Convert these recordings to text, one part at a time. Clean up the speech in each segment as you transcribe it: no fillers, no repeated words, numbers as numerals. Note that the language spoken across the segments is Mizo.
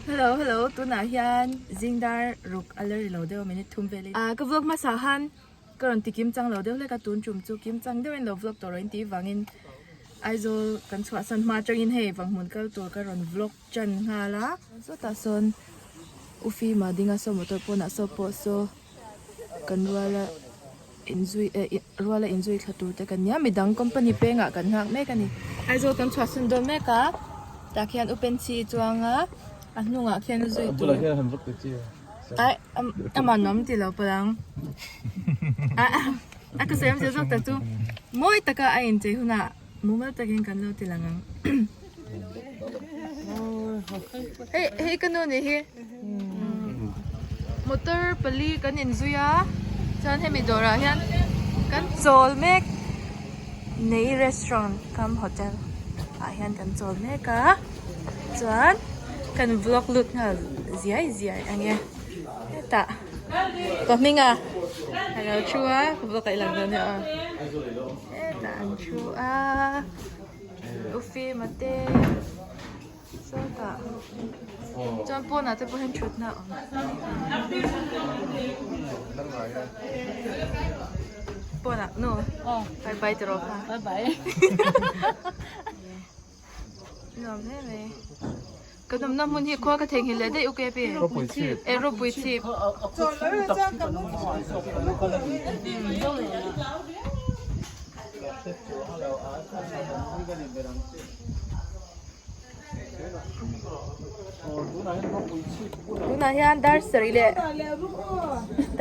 Hello hello tunah hian zing dar ruk a la ri lo deuh a minute thum vel in ah ka vlog hmasa han ka rawn ti kim chang lo deuh hlek a tun tum chu kim chang deuhin lo vlog tawh rawh in tih vangin Aizawl kan chhuahsan hma atangin hei vanghmun kal tur ka rawn vlog tan nghal a. Sawtah sawn Ufi Madinga saw motor pawnah saw pawh saw kan ruala inzui eh ruala inzui thla tur te kan nia midang company pengah kan nghak mek a ni. Aizawl kan chhuahsan dawn mek a tah khian U Pensi chuang a a hnungah khian zui tur ai amah nuam ti lo pawh ang a ka sawi awmzia zawk tak chu mawi taka a inchei hunah mumal takin kan lo ti lang ang hei hei ka nu nih hi motor pali kan inzui a chuan hemi dawrah hian kan chawl mek nei restaurant cum hotel ah hian kan chawl mek a chuan kan vlog lut nghal ziai ziai ang e hetah ka hming a a lo thu a ka vlog ah i lang dawn nia aw hetah an thu a ufim a te sawtah chuan pawnah te pawh hian thutna a awm. Pawnah nu bye bye ti rawh kha bye bye nuam hle mai kan awmna hmun hi khua ka theihnghilh leh daih u kepi eh ropui chhip Tunah hian dar sarih leh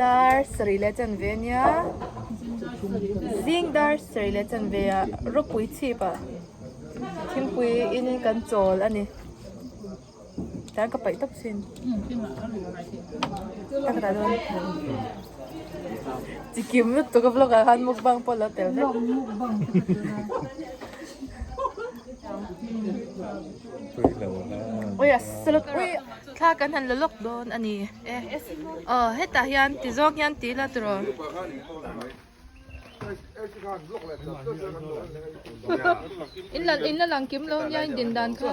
dar sarih leh chanve ania zing dar sarih leh chanve ah ropui chhip ah thingpui in kan chawl a ni tlai ka paih tawp thin ka dah dawn chikim lutuk a vlog ah khan mukbang pawh a lo tel vek. Ui a salad ui thla kan han la lawk dawn a ni e aw hetah hian ti zawng hian ti ila tiraw. In la in la lang kim lo nia in din dan kha.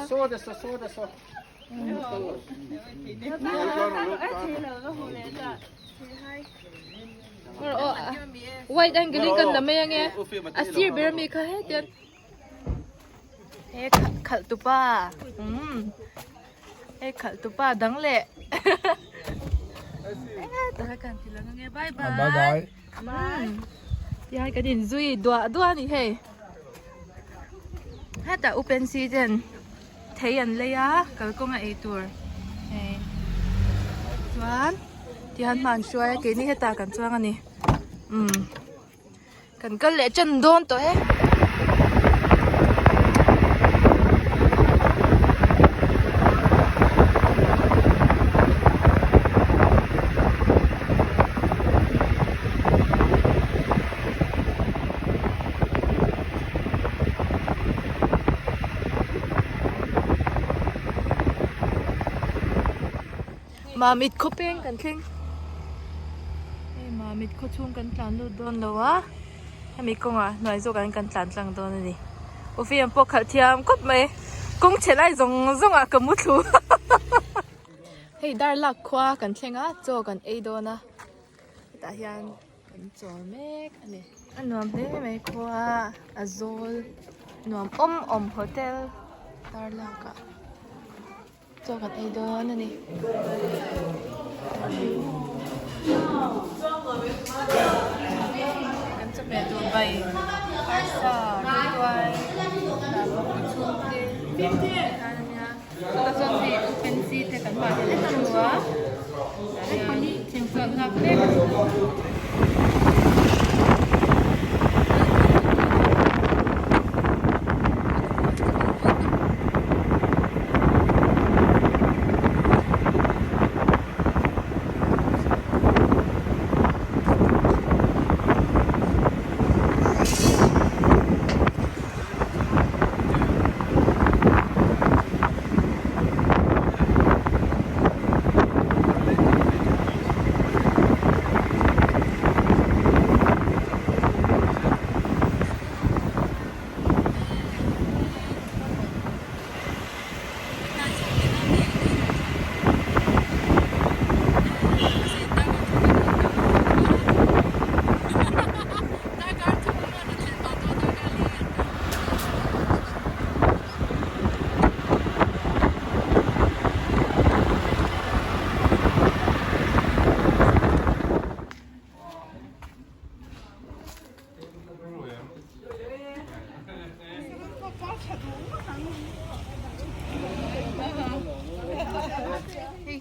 Wide angle in kan la mai ange a sir ber ami kha hetian he khalh tupa umm he khalh tupa dang leh tah kan ti lang ange bye bye bye bye tihian kan inzui duah duah a ni hei hetah u pensi ten thei an lei a kalkawng a ei tur hei chuan tihian hma an hruai a keini hetah kan chuang a ni umm kan kal leh tan dawn tawh e. Mamit khaw peng kan thleng hei mamit khaw chhung kan tlan lut dawn lo a hemi kawngah hnuai zawkah hian kan tlan tlang dawn a ni ufiam pawh khalh thiam khawp mai kawng chhe lai zawng zawngah ka mu thlu hei darlak khua kan thleng a chaw kan ei dawn a hetah hian. Kan chawl mek a ni. A nuam hle mai khua a zawl nuam awm awm hotel darlak ah chaw kan ei dawn a ni. Kan chawhmeh tur bai arsa rawtuai hnahpawh chhung te khan a nia chutah chuan hei fancy te kan hmuh ah hian an thu a.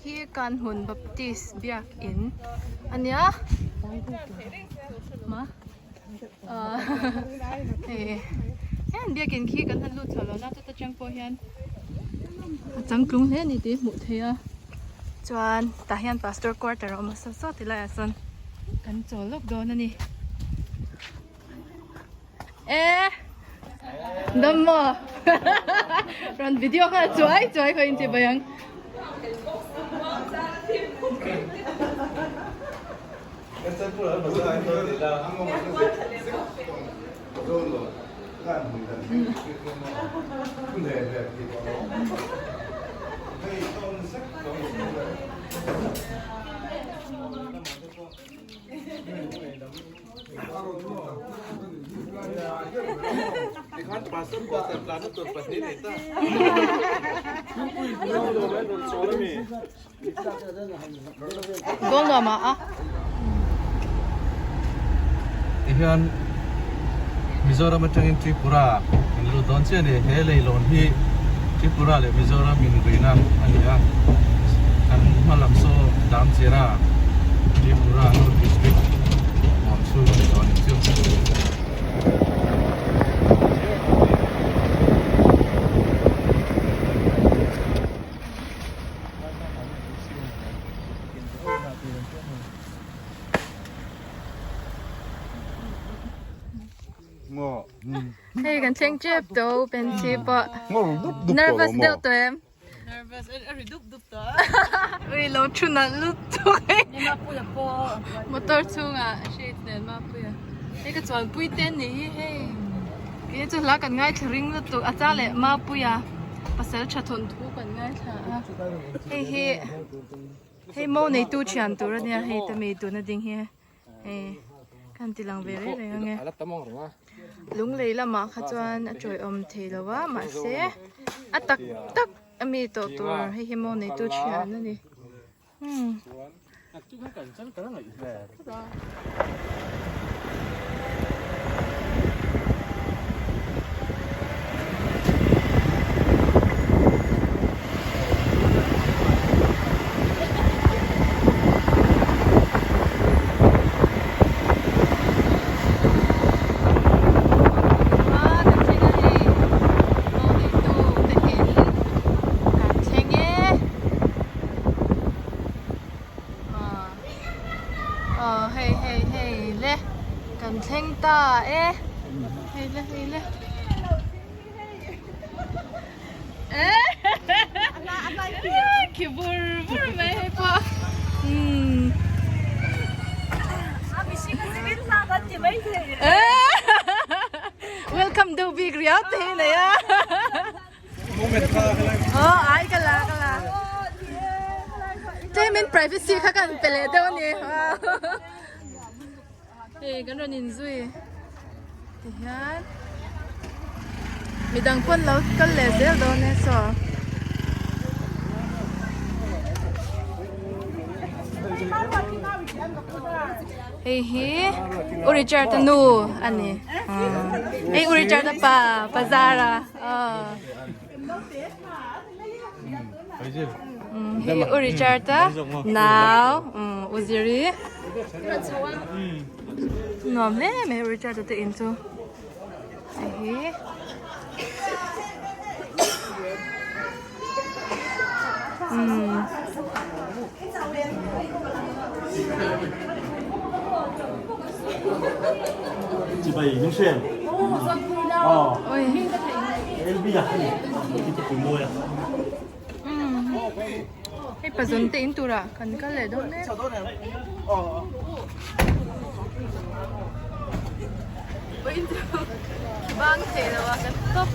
hi Kanhmun Baptist biakin a nia ma ahh hei heng biakin khi kan han lut chho lo na chuta tang pawh hian a changtlung hle a ni tih hmuh theih a chuan tah hian pastor quarter a awm a saw saw ti laiah sawn kan chawl lawk dawn a ni. E dam maw rawn video kha chuai chuai khaw in ti bai ang. Tihian Mizoram atangin Tripura in lut dawn chiah a ni. He leilawn hi Tripura leh Mizoram inrina a ni a, kan hma lam saw Damchera Tripura North District huam chhung a ni tawh a ni chu. Hei kan thleng tep tawh pensi pawh nervous deuh tawh em nervous a ri dup dup tawh ui lo thu nalh lutuk e motor chhungah shades nen mapuia hei ka chuanpui te ni hi hei kei chu hla kan ngaithla ring lutuk a chang leh mapuia pasal tha thawnthu kan ngaithla a hei hi hei mo neitu thian tur ania hei te mi tuna ding hi. Hei kan ti lang ve reng reng ange lunglei lamah kha chuan a tawihawm thei lo a mahse a tak tak a mi tawh tur hei hi maw neitu thian a ni umm. Aw hei hei hei le kan thleng ta e hei le hei le khi bur bur mai hei pawh umm welcome deuh bik riau te hi nei a. Aw ai ka la ka la Tlemin privacy kha kan pe leh deuh a ni Hei kan rawn inzui tihian midang pawn lo kal leh zel dawn e saw. Hei hi U Richard a nu a ni hei U Richard a pa bazar a hei U Richard a nau U Ziri nuam hle mai U Richard a te in chu hei hi. Hei pazun te in turah kan kal leh dawn mek. Bang thei lo a kan tawp.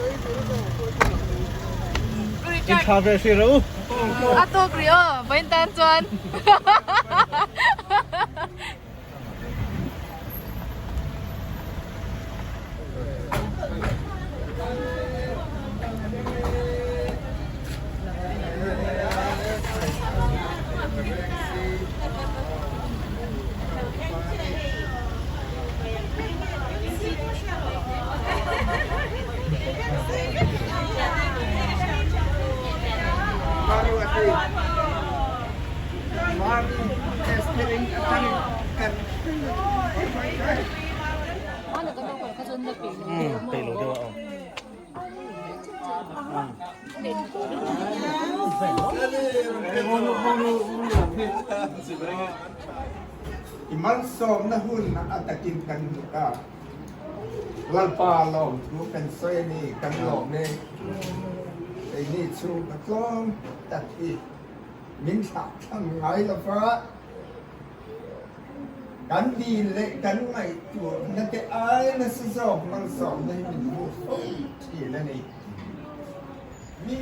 In tha ve hri ro. A tawk rih aw, vawiin tan chuan. Mami Esterin atangin kan I malsawmna hun a takin kan hmu ta. Lalpa lawmthu kan sawi a ni, kan lawm e. Keini chu ka tlawm tak hi min thlah thlang ngai lo va, kan dil leh kan ngaihtuahna te ai nasa zawk malsawmna hi min hmuh fo thin a ni. Mi.